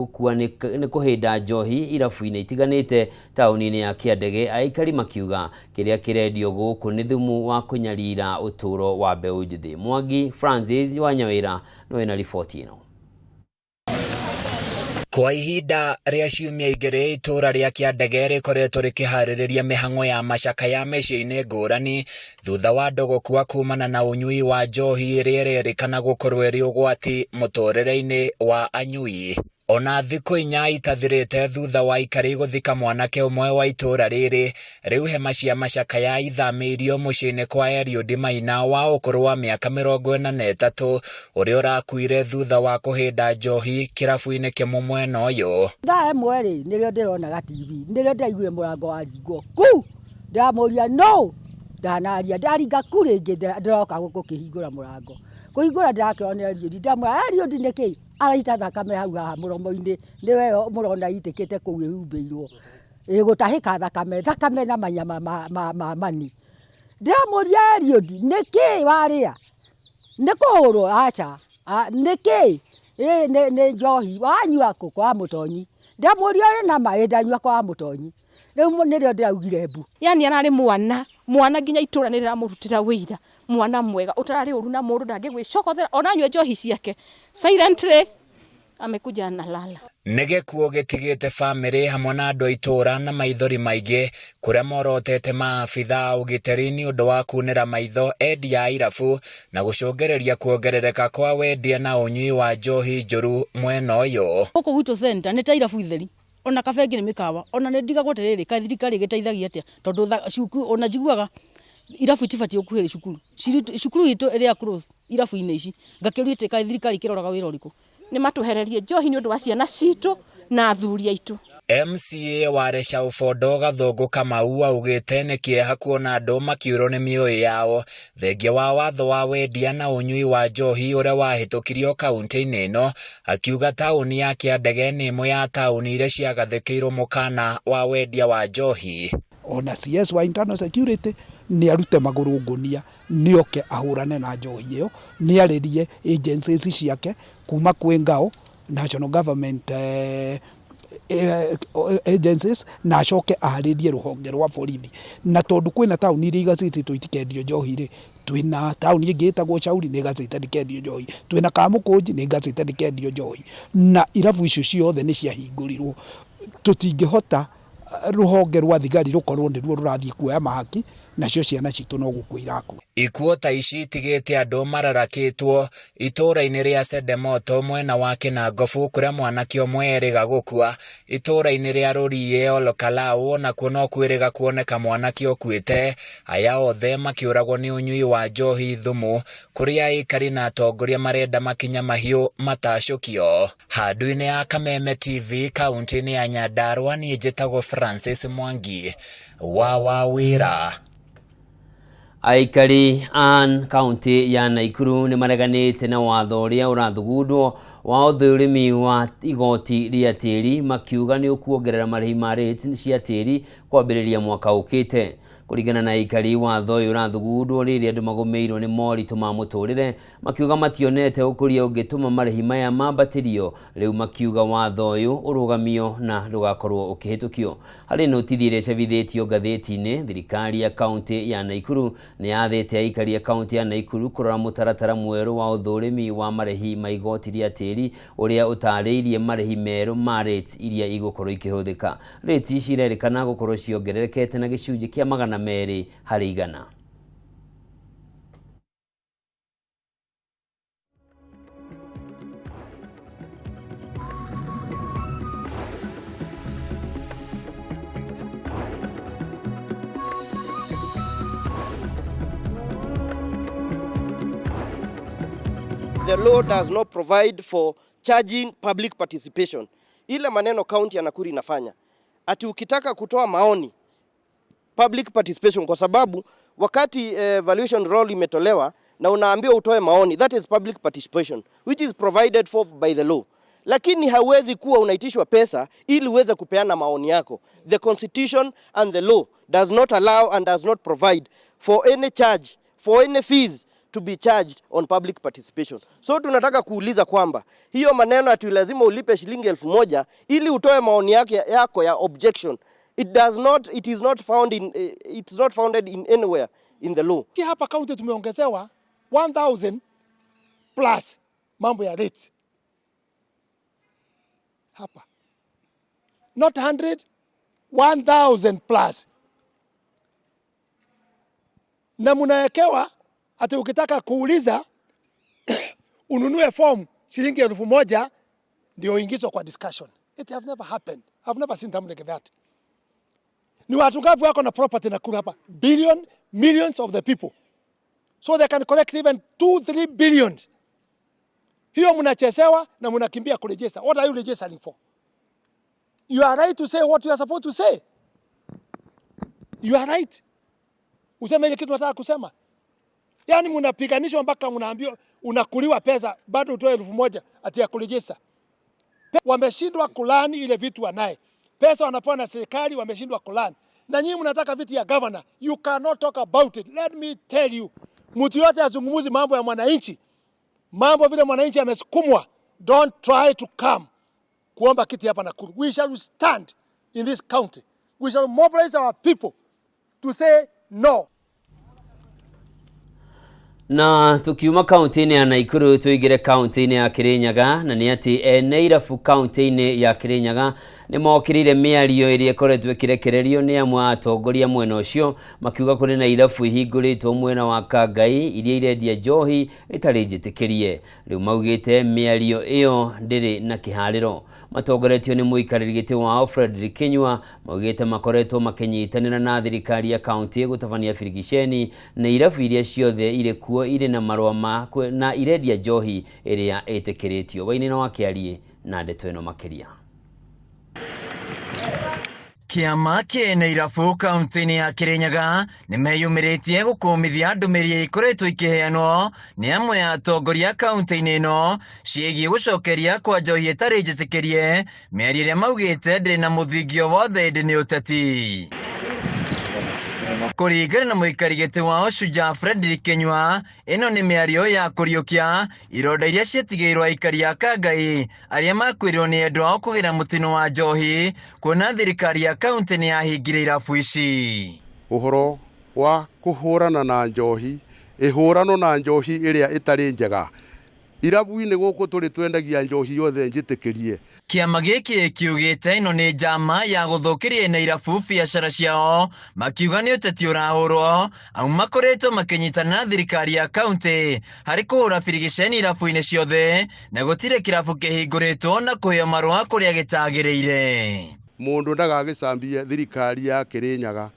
Gũkua nĩ kũhĩnda njohi irabu-inĩ itiganĩte taũni-inĩ ya Kĩandege, aikari makiuga kĩrĩa kĩrendio gũkũ nĩ thumu wa kũnyarira ũtũũro wa mbeũ njĩthĩ. Mwangi Francis wa Nyawĩra nĩwe na riboti ĩno. Kwa ihinda rĩa ciumia igĩrĩ itũũra rĩa Kĩandege rĩkoretwo rĩkĩharĩrĩria mĩhang'o ya macakaya mĩciĩ-inĩ ngũrani thutha wa andũ gũkua kumana na ũnyui wa njohi ĩrĩa ĩrerĩkana gũkorwo ĩrĩ ũgwati mũtũrĩre-inĩ wa anyui. Ona thikũ inya itathirĩte thutha wa aikari gũthika mwanake ũmwe wa itũũra rĩrĩ, rĩu hema cia macakaya ithamĩirio mũciĩ-inĩ kwa Eliud Maina wa ũkũrũ wa mĩaka 43 ũrĩa ũrakuire thutha wa kũhĩnda njohi kĩrabu-inĩ kĩmwe mwena ũyũ. Thaa ĩmwe rĩ, nĩrĩo ndĩronaga TV, nĩrĩo ndĩraiguire mũrango waringwo ku! Ndĩramũria nũ? Ndanaria, ndaringa ku rĩngĩ ndĩroka gũkĩhingũra mũrango. Kũhingũra ndĩrakĩona nĩ Eliud, ndĩramwĩra Eliud nĩkĩ? Araita thakame hau haha mũromo-inĩ, nĩwe ĩyo mũrona ĩitĩkĩte kũu ĩhumbĩirwo. Ĩgũtahĩka thakame, thakame na manyama ma mani. Ndĩramũria Eliud nĩkĩ warĩa? Nĩ kũhũrwo? Aca. Nĩkĩ? Ĩ nĩ njohi. Wanyua kũ? Kwa Mũtonyi. Ndĩramũria ũrĩ na ma? Ĩ ndanyua kwa Mũtonyi. Rĩu nĩrĩo ndĩraugire mbu. Yani ararĩ mwana mwana nginya itũra nĩ rĩramũrutĩra wĩira mwana mwega ũtararĩ ũru na mũndũ ndangĩgwĩcogothera ona anyue njohi ciake silently amekuja analala. Nĩ gĩkuũ gĩtigĩte bamĩrĩ hamwe na andũ a itũũra na maithori maingĩ kũrĩa morotete maabitha a ũgitĩri nĩ ũndũ wa kunĩra maitho endia a irabu na gũcũngĩrĩria kuongerereka kwa wendia na ũnyui wa njohi njũru mwena ũyũ. Gũkũ gwitũ center nĩ ta irabu itheri ona kabengi nĩ mĩkawa ona nĩ ndigagwo atĩrĩrĩ kaĩ thirikari ĩgĩteithagia atĩa tondũ cukuru ona njiguaga irabu itibatiĩ gũkuhĩrĩria cukuru, cukuru itũ ĩrĩa close irabu-inĩ ici ngakĩũria atĩ kaĩ thirikari ĩkĩroraga wĩra ũrĩkũ. Nĩ matwehererie njohi nĩ ũndũ wa ciana citũ na athuri aitũ. MCA wa Reshaũbondo Gathũngũ Kamau augĩte nĩ kĩeha kuona andũ makiũrwo nĩ mĩoyo yao thengia wa watho wa wendia na ũnyui wa njohi ũrĩa wahĩtũkirio kaunti-inĩ ĩno, akiuga taũni ya Kĩandege nĩ ĩmwe ya taũni iria ciagathĩkĩirwo mũkana wa wendia wa njohi. Ona CS wa internal security nĩ arute magũrũ ngũnia nĩ oke ahũrane na njohi ĩyo, nĩ arĩrie agencies ciake kuma kwĩ ngao, national government agencies na acoke arĩrie rũhonge rwa borithi. Na tondũ kwĩna taũni iria igacĩtĩtwo itikendio njohi rĩ, twĩna taũni ĩngĩ ĩtagwo Shauri nĩ ĩgacĩte ndĩkendio njohi, twĩna Kamũkũnji nĩ ĩgacĩte ndĩkendio njohi, na irabu icio ciothe nĩ ciahingũrirwo. Tũtingĩhota rũhonge rwa thigari rũkorwo nĩruo rũrathiĩ kuoya mahaki, nacio ciana citũ no gũkua irakua. Ikuũ ta ici itigĩte andũ mararakĩtwo itũũra-inĩ rĩa Sedemoto mwena wa Kinangofu kũrĩa mwanake ũmwe erĩga gũkua. Itũũra-inĩ rĩa Rũriĩ Olkalau onakuo no kwĩrĩga kuoneka mwanake ũkuĩte. Aya othe makĩũragwo nĩ ũnyui wa njohi thumu kũrĩa aikari na atongoria marenda makinya mahiũ matacũkio. Handũ-inĩ ya Kameme TV kaunti-inĩ ya Nyandarua niĩ njĩtagwo Francis Mwangi wa Wawĩra. Aikari a kaunti ya Naikuru nĩ mareganĩte na watho ũrĩa ũrathugundwo wa ũthũrimi wa igoti rĩa tĩri makiuga nĩ ũkuongerera marĩhi ma rates cia tĩri kwambĩrĩria mwaka ũkĩte. Kũringana na aikari, watho ũyũ ũrathugundwo rĩrĩa andũ magũmĩirwo nĩ moritũ ma mũtũrĩre makiuga mationete ũkũria ũngĩtũma marĩhi maya mambatĩrio, rĩu makiuga watho ũyũ ũrũgamio na ndũgakorwo ũkĩhĩtũkio. Harĩ notithi ĩrĩa ĩcabithĩtio ngathĩti-inĩ, thirikari ya kaunti ya Naikuru nĩ yathĩte aikari a kaunti ya Naikuru kũrora mũtaratara mwerũ wa ũthũrimi wa marĩhi ma igoti rĩa tĩri ũrĩa ũtarĩirie marĩhi merũ ma rates iria igũkorwo ikĩhũthĩka. Rates ici irerĩkana gũkorwo ciongererekete na gĩcunjĩ kĩa 200 harĩ igana. The law does not provide for charging public participation. Ile maneno county ya Nakuru inafanya ati ukitaka kutoa maoni public participation, kwa sababu wakati valuation roll imetolewa na unaambiwa utoe maoni, that is public participation which is provided for by the law. Lakini hauwezi kuwa unaitishwa pesa ili uweze kupeana maoni yako. The constitution and the law does not allow and does not provide for any charge, for any fees to be charged on public participation. So tunataka kuuliza kwamba hiyo maneno ati lazima ulipe shilingi 1000 ili utoe maoni yako ya objection. It does not, it is not found in, it is not founded in anywhere in the law. Hapa county tumeongezewa 1000 plus mambo ya rate hapa, not 100, 1000 plus, na mnawekewa ati ukitaka kuuliza ununue form shilingi 1000 ndio uingizwe kwa discussion. It have never happened. I've never seen something like that. Ni watu ngapi wako na property Nakuru hapa? Billion, millions of the people. So they can collect even 2, 3 billions. Hiyo mnachezewa na mnakimbia kuregister. What are you registering for? You are right to say what you are supposed to say. You are right. Useme ile kitu unataka kusema. Yaani mnapiganishwa mpaka mnaambiwa unakuliwa pesa bado utoe 1000 ati ya kuregister. Wameshindwa kulani ile vitu wanaye. Pesa wanapewa na serikali wameshindwa kulani. Na nyinyi mnataka viti ya governor. You cannot talk about it. Let me tell you. Mtu yote azungumuzi mambo ya mwananchi. Mambo vile mwananchi amesukumwa. Don't try to come kuomba kiti hapa Nakuru. We shall stand in this county. We shall mobilize our people to say no. Na tukiuma kaunti-inĩ ya Nakuru tuingire kaunti-inĩ ya Kirinyaga, na nĩ atĩ ene irabu kaunti-inĩ ya Kirinyaga nĩ mokĩrĩire mĩario ĩrĩa ĩkoretwo ĩkĩrekererio nĩ amwe a atongoria mwena ũcio, makiuga kũrĩ na irabu ihingũrĩtwo mwena wa Kangai iria irendia njohi ĩtarĩ njĩtĩkĩrie. Rĩu maugĩte mĩario ĩyo ndĩrĩ na kĩharĩro. Matongoretio nĩ mũikarĩri gĩtĩ wao Frederick Kinyua, maugĩte makoretwo makĩnyitanĩra na thirikari ya kaunti gũtabania birigiceni na irabu iria ciothe irĩ kuo irĩ na marũa ma na irendia njohi ĩrĩa ĩtĩkĩrĩtio. Wainĩ wakĩarie na ndeto ĩno makĩria. Kĩama kĩene irabu kaunti-inĩ ya Kirinyaga nĩmeyumĩrĩtie gũkũmithia ndũmĩrĩri ikoretwo ikĩheanwo nĩ amwe a atongoria kaunti-inĩ ĩno ciĩgiĩ gũcokeria kwa njohi ĩtarĩ njĩtĩkĩrie, mĩario ĩrĩa maugĩte ndĩrĩ na mũthingi o wothe ĩndĩ nĩ ũteti. Kũringana na mũikari gĩtĩ wao Shujaa Frederick Kinyua, ĩno nĩ mĩario ya kũriũkia ironda iria ciatigĩirwo aikari a Kangai arĩa makuĩrĩirwo nĩ endwa ao kũgĩra mũtino wa njohi, kuona thirikari ya kaunti nĩ yahingire irabu ici. Ũhoro wa kũhũrana na njohi, ĩhũrano na njohi ĩrĩa ĩtarĩ njega. Irabu-inĩ gũkũ tũrĩ twendagia njohi yothe njĩtĩkĩrie. Kĩama gĩkĩ kiugĩte ĩno nĩ njama ya gũthũkĩria ene irabu biacara ciao, makiuga nĩ ũteti ũrahũrwo amu makoretwo makĩnyitana na thirikari ya kaunti harĩ kũhũra birigiceni irabu-inĩ ciothe na gũtirĩ kĩrabu kĩhingũrĩtwo na kũheo marũa kũrĩa gĩtagĩrĩire. Mũndũ ndagagĩcambie thirikari ya Kirinyaga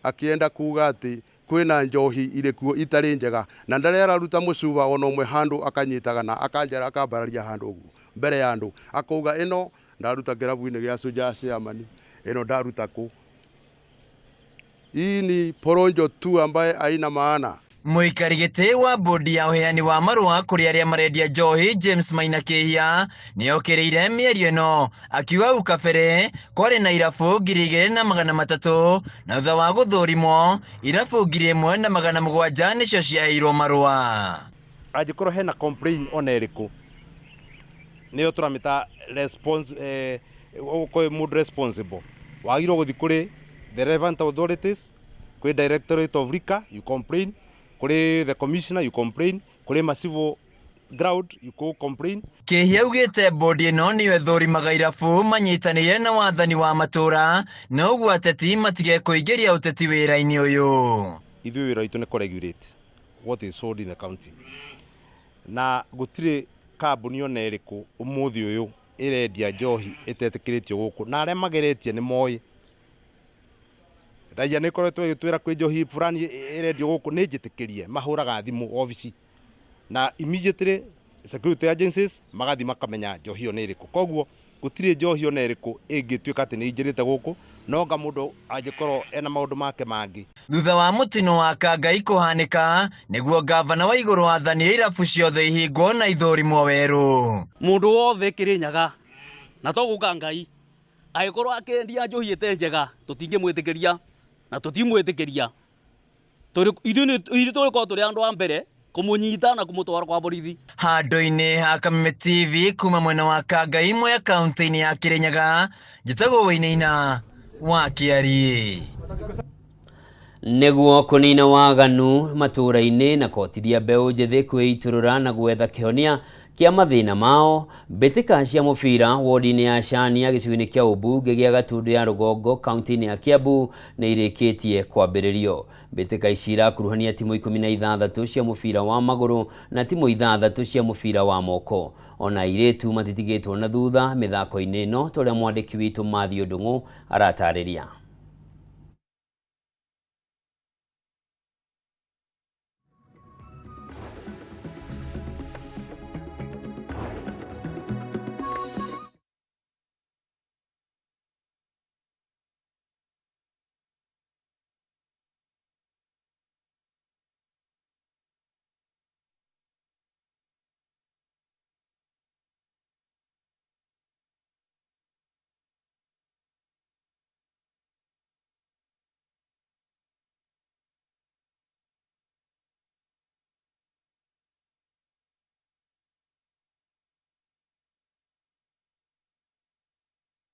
akĩenda kuga atĩ kwĩna njohi irĩ kuo itarĩ njega, na ndarĩa araruta mũcuba ona ũmwe handũ akanyitaga na akanjara akambararia handũ ũguo mbere ya andũ akauga ĩno ndaruta kĩrabu-inĩ gĩa Shujaa Chairman, ĩno ndaruta kũ. Hii ni poronjo tu ambaye haina maana. Mũikari gĩtĩ wa bodi ya ũheani wa marũa kũrĩ arĩa marendia njohi James Maina Kĩhia nĩokĩrĩire mĩario ĩno akiuga hau kabere kwarĩ na irabu 2300 na thutha wa gũthũrimwo irabu 1700 nĩcio ciaheirwo marũa. Angĩkorwo hena complaint ona ĩrĩkũ nĩyo tũramĩta response, kwĩ mũndũ responsible wagĩrĩirwo gũthiĩ kũrĩ the relevant authorities, kwĩ Directorate of Liquor you complain, kũrĩ the commissioner you complain, kũrĩ ma civil ground you go complain. Kĩhia augĩte bodi ĩno nĩyo ĩthũrimaga irabu manyitanĩire na wathani wa matũra na ũguo ateti matige kũingĩria ũteti wĩra-inĩ ũyũ. Ithuĩ wĩra witũ nĩ kũ-regulate what is sold in the county, na gũtirĩ kambuni ona ĩrĩkũ ũmũthĩ ũyũ ĩrendia njohi ĩtetĩkĩrĩtio gũkũ, na arĩa mageretie nĩ moĩ. Raia nĩ ĩkoretwo ĩgĩtwĩra kwĩ njohi fulani ĩrendio gũkũ nĩ njĩtĩkĩrie, mahũraga thimũ obici na immediately security agencies magathiĩ makamenya njohi ĩyo nĩ ĩrĩkũ. Koguo gũtirĩ njohi ona ĩrĩkũ ĩngĩtuĩka atĩ nĩ ĩingĩrĩte gũkũ, no nga mũndũ angĩkorwo ena maũndũ make mangĩ. Thutha wa mũtino wa Kangai kũhanĩka nĩguo gavana wa igũrũ athanire irabu ciothe ihingwo na ithũrimwo werũ. Mũndũ wothe Kĩrĩnyaga na to gũka Ngai angĩkorwo akĩendia njohi ĩte njega tũtingĩmwĩtĩkĩria na tũtimwĩtĩkĩria. Ithuĩ tũgĩkorwo tũrĩ andũ a mbere kũmũnyita na kũmũtwara kwa borithi. Handũ-inĩ ha Kameme TV kuma mwena wa Kangai Mwea kaunti-inĩ ya Kirinyaga, njĩtagwo Wainaina wa Kĩariĩ. Nĩguo kũnina waganu matũũra-inĩ na kũhotithia mbeũ njĩthĩ kwĩitũrũra na gwetha kĩhonia kĩa mathĩna mao, mbĩtĩka cia mũbira wodi-inĩ ya Shania gĩcigo-inĩ kĩa ũmbunge gĩa Gatundu ya Rũgongo kaunti-inĩ ya Kiambu nĩ irĩkĩtie kwambĩrĩrio. Mbĩtĩka ici irakuruhania timũ 16 cia mũbira wa magũrũ na timũ 6 cia mũbira wa moko. Ona airĩtu matitigĩtwo na thutha mĩthako-inĩ ĩno ta ũrĩa mwandĩki witũ Mathew Ndung'u aratarĩria.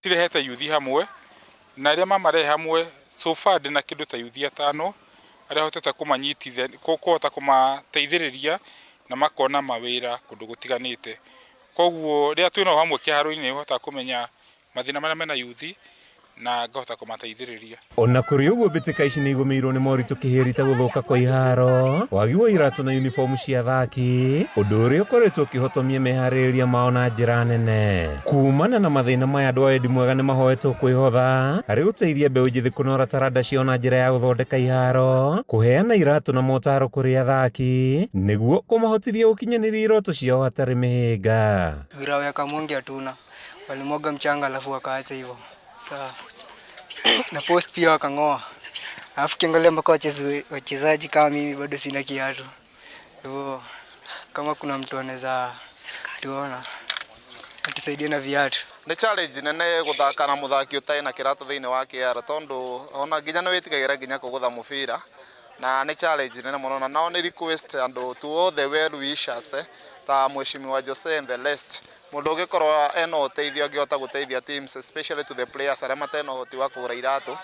Cirehete yuthi hamwe na arĩa mamarehe hamwe, so far ndĩna kĩndũ ta yuthi 5 arĩa hotete kũmanyitithania, kũhota kũmateithĩrĩria na makona mawĩra kũndũ gũtiganĩte. Koguo rĩrĩa twĩnao hamwe kĩharo-inĩ nĩ hotaga kũmenya mathĩna marĩa mena yuthi na ngahota kũmateithĩrĩria. Ona kũrĩ ũguo, mbĩtĩka ici nĩ igũmĩirwo nĩ moritũ kĩhĩri ta gũthũka kwa iharo, wagi wa iratũ na uniform cia athaki, ũndũ ũrĩa ũkoretwo ũkĩhotomia meharĩrĩria mao na njĩra nene. Kumana na mathĩna maya, andũ a wendi mwega nĩ mahoetwo kwĩhotha harĩ gũteithia mbeũ njĩthĩ kũnora taranda ciao na njĩra ya gũthondeka iharo, kũheana iratũ na motaro kũrĩ athaki nĩguo kũmahotithia gũkinyanĩria iroto ciao hatarĩ mĩhĩnga. Grao ya Kamwonge hatuna, walimwaga mchanga alafu wakaacha hivyo. Sawa. Na post pia wakang'oa. Alafu kiangalia mpaka wachezaji kama mimi bado sina kiatu. Hivyo kama kuna mtu anaweza tuona atusaidie na viatu. Nĩ challenge nene gũthaka na mũthaki ũtarĩ na kĩratũ thĩinĩ wa kĩharo, tondũ ona nginya nĩ wĩtigagĩra nginya kũgũtha mũbira, na nĩ challenge nene mũno, na no nĩ request andũ to all the well wishers, ta Mheshimiwa Jose and the rest, mũndũ ũngĩkorwo ena ũteithio angĩhota gũteithia teams, especially to the players arĩa matarĩ na ũhoti wa kũgũra iratũ,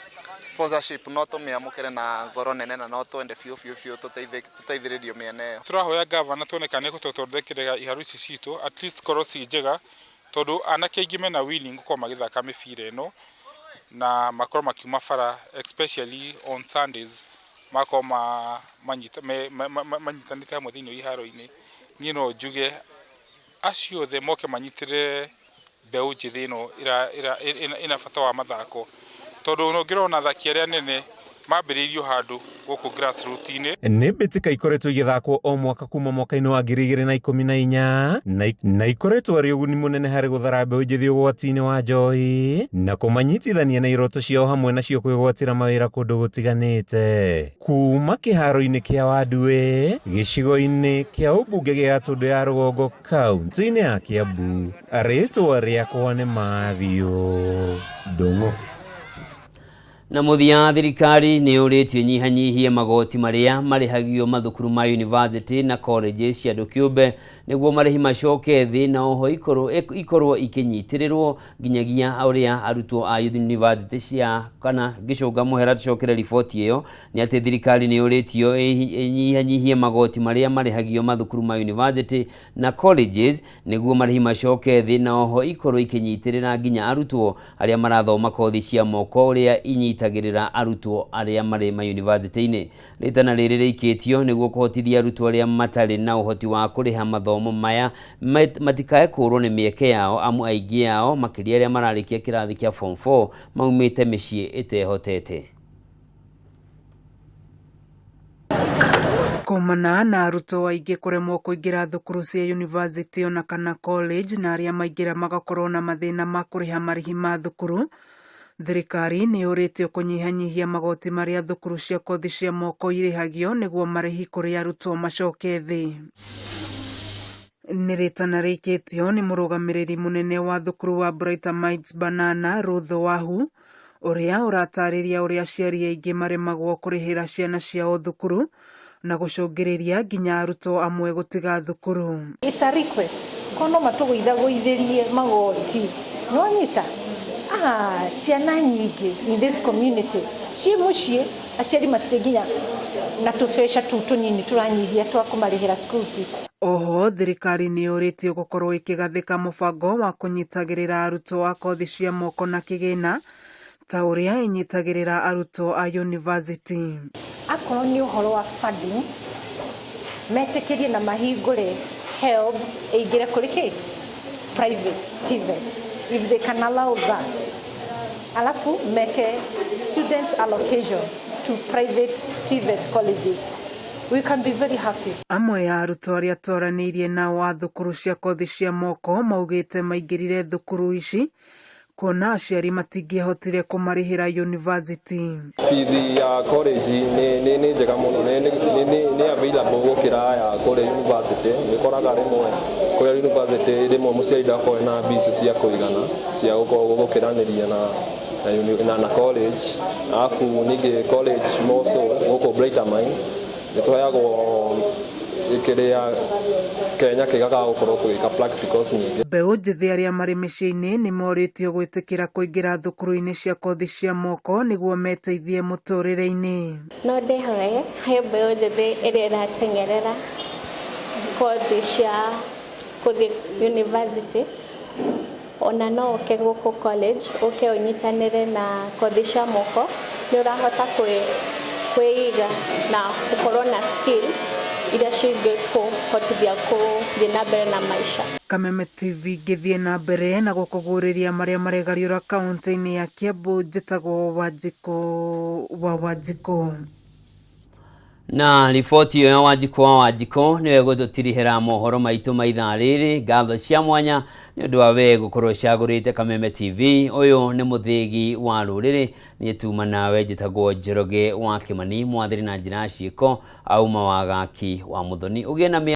sponsorship, no tũmĩamũkĩre na ngoro nene na no twende biũ biũ biũ tũteithĩrĩrio mĩena ĩyo. Tũrahoya gavana tuone kana nĩegũtũthondekera iharo ici citũ, at least korwo ci njega, tondũ anake aingĩ mena willing gũkorwo magĩthaka mĩbira ĩno na makorwo makiuma bara, especially on Sundays, makorwo manyitanĩte hamwe thĩinĩ wa iharo-inĩ. Niĩ no njuge acio othe moke manyitĩrĩre mbeũ njĩthĩ ĩno ĩna bata wa mathako, tondũ ũngĩrora athaki arĩa anene mambĩrĩirio handũ gũkũ grassroots-inĩ. Nĩ mbĩtĩka ikoretwo igĩthakwo o mwaka kuma mwaka-inĩ wa 2014 na ikoretwo arĩ ũguni mũnene harĩ gũthara mbeũ njĩthĩ ũgwati-inĩ wa njohi na kũmanyitithania na iroto ciao hamwe nacio kwĩgwatĩra mawĩra kũndũ gũtiganĩte. Kuma kĩharo-inĩ kĩa Wanduĩ gĩcigo-inĩ kĩa ũmbunge gĩa Gatũndũ ya Rũgongo kaunti-inĩ ya Kiambu, rĩtwa rĩakwa nĩ Mathew Ndung'u. Na mũthia, thirikari nĩ yũrĩtio ĩnyihanyihie magoti marĩa marĩhagio mathukuru ma university na colleges cia andũ kĩũmbe nĩguo marĩhi macoke thĩ, na oho ikorwo ikĩnyitĩrĩrwo nginyagia ũrĩa arutwo a university cia kana ngĩcũnga mũhera. Tũcokere riboti ĩyo nĩ atĩ thirikari nĩ yũrĩtio ĩnyihanyihie magoti marĩa marĩhagio mathukuru ma university na colleges nĩguo marĩhi macoke thĩ, na oho ikorwo ikĩnyitĩrĩra nginya arutwo arĩa marathoma kothi cia moko ũrĩa inyitagĩrĩra arutwo arĩa marĩ mayunivasĩtĩ-inĩ. Rĩtana rĩrĩ rĩikĩtio nĩguo kũhotithia arutwo arĩa matarĩ na ũhoti wa kũrĩha mathomo maya matikae kũũrwo nĩ mĩeke yao, amu aingĩ ao makĩria arĩa mararĩkia kĩrathi kĩa form 4 maumĩte mĩciĩ ĩtehotete. Kumana na arutwo aingĩ kũremwo kũingĩra thukuru cia yunivasĩtĩ ona kana college, na arĩa maingĩra magakorwo na mathĩna ma kũrĩha marĩhi ma thukuru, thirikari nĩ yũrĩtio kũnyihanyihia magoti marĩa thukuru cia kothi cia moko irĩhagio nĩguo marĩhi kũrĩ arutwo macoke thĩ. Nĩ rĩtana rĩikĩtio nĩ mũrũgamĩrĩri mũnene wa thukuru wa Brighter Minds Banana, Ruth Wahu, Ũrĩa ũratarĩria ũrĩa aciari aingĩ maremagwo kũrĩhĩra ciana ciao thukuru na gũcũngĩrĩria nginya arutwo amwe gũtiga thukuru. It's a request korwo no matũgũithagũithĩrie magoti nĩwanyita ah, ciana nyingĩ in this community ciĩ mũciĩ aciari matirĩ nginya na tũbeca tũu tũnini tũranyihia twa kũmarĩhĩra school fees. Oho thirikari nĩ yũrĩtio gũkorwo ĩkĩgathĩka mũbango wa kũnyitagĩrĩra arutwo a kothi cia moko na kĩgĩna ta ũrĩa ĩnyitagĩrĩra arutwo a yunivasĩtĩ. Akorwo nĩ ũhoro wa funding metĩkĩrie na mahingũre HELB ĩingĩre kũrĩ kĩ? Private TVETs if they can allow that. Alafu meke student allocation to private TVET colleges we can be very happy. Amwe a arutwo arĩa twaranĩirie nao a thukuru cia kothi cia moko maugĩte maingĩrire thukuru ici kuona aciari matingĩahotire kũmarĩhĩra yunivasĩtĩ. Bithi ya college nĩ nĩ nĩ njega mũno nĩ nĩ nĩ nĩ available gũkĩra ya kũrĩa university. Nĩ ũkoraga rĩmwe kũrĩa university rĩmwe mũciari ndakoragwo ena mbia icio cia kũigana cia gũkorwo gũkĩranĩria na na na college. Alafu ningĩ college more so gũkũ Brightermine nĩ tũheagwo kĩrĩa kenya kĩega ga gũkorwo tũgĩka practicals nyingĩ. Mbeũ njĩthĩ arĩa marĩ mĩciĩ-inĩ nĩ morĩtio gwĩtĩkĩra kũingĩra thukuru-inĩ cia kothi cia moko nĩguo meteithie mũtũrĩre-inĩ. No ndĩhoe he mbeũ njĩthĩ ĩrĩa ĩrateng'erera kothi cia gũthiĩ university, ona no ũke gũkũ college, ũke ũnyitanĩre na kothi cia moko, nĩ ũrahota kwĩiga na gũkorwo na skills iria cingĩkũhotithia gũthiĩ na mbere na maica. Kameme TV ngĩthiĩ na mbere na gũkũguũrĩria marĩa maregariũra kaũntĩ-inĩ ya Kiambu njĩtagwo Wanjikũ wa Wanjikũ. Na riboti ĩyo ya Wanjikũ wa Wanjikũ nĩyo ĩgũtũtirihĩra mohoro maitũ ma ithaa rĩrĩ. Ngatho cia mwanya nĩ ũndũ wa we gũkorwo ũcagũrĩte Kameme TV. Ũyũ nĩ mũthĩgi wa rũrĩrĩ. Niĩ tuma nawe njĩtagwo Njoroge wa Kĩmani, mwathĩri na njĩra ya ciĩko, auma wagaki wa Mũthoni. Ũgĩe na